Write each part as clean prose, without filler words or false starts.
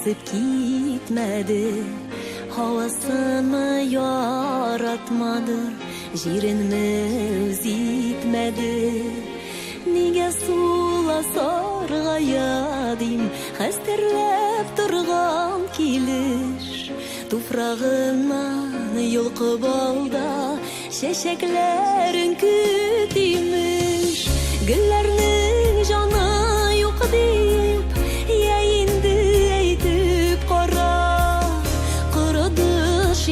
үсеп китмәде, Һавасынмы яратмады, Җиренме үз итмәде. Нигә сула саргая дим, Хәстәрләп торган килеш. Туфрагыннан йолкып ал да, Чәчәкләрен көт, имеш. Гөлләрнең җаны юк дип, Йә инде әйтеп кара. Корыды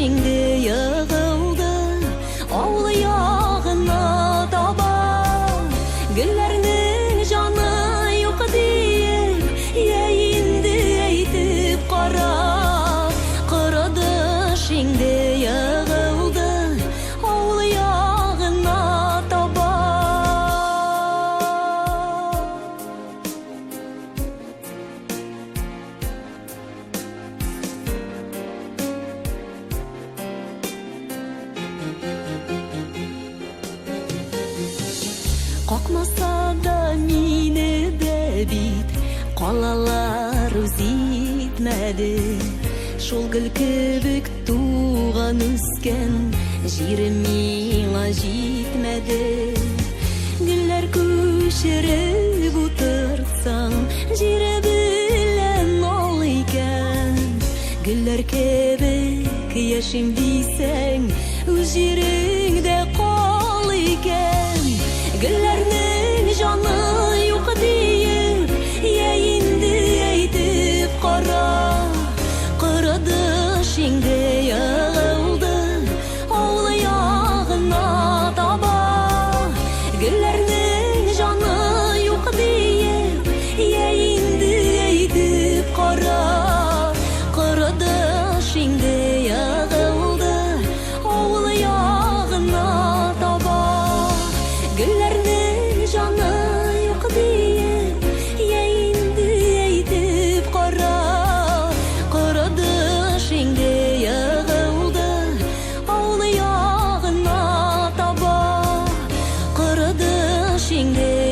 инде егылды, Авыл ягына таба. Гөлләрнең җаны юк диеп, Йә инде әйтеп кара. Корыды инде егылды, Авыл ягына таба. Какмаса да мине дә бит Калалар үз итмәде. Шул гөл кебек туган үскән Җирем миңа җитмәде. Гөлләр күчереп утыртсаң, Җире белән ал икән. Гөлләр кебек яшим дисәң, Үз җиреңдә кал икән. Гөлләрнең җаны юк диеп, Йә инде әйтеп кара. Корыды инде егылды, Авыл ягына таба. Гөлләрнең җаны юк диеп, Йә инде әйтеп кара. Корыды инде егылды, Авыл ягына таба. Гөлләрнең җаны юк диеп, Йә инде әйтеп кара. Корыды инде егылды, Авыл ягына таба. Корыды инде.